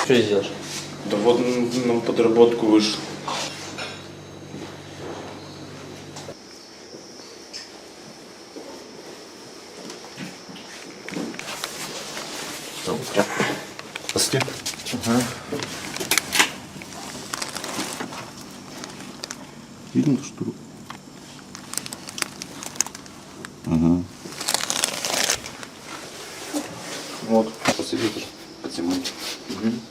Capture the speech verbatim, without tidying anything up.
Что здесь делаешь? Да вот н- на подработку вышел. Здравствуйте. Ага. Видно, что... Ага. Вот. Посветите, потемнее. Мгм.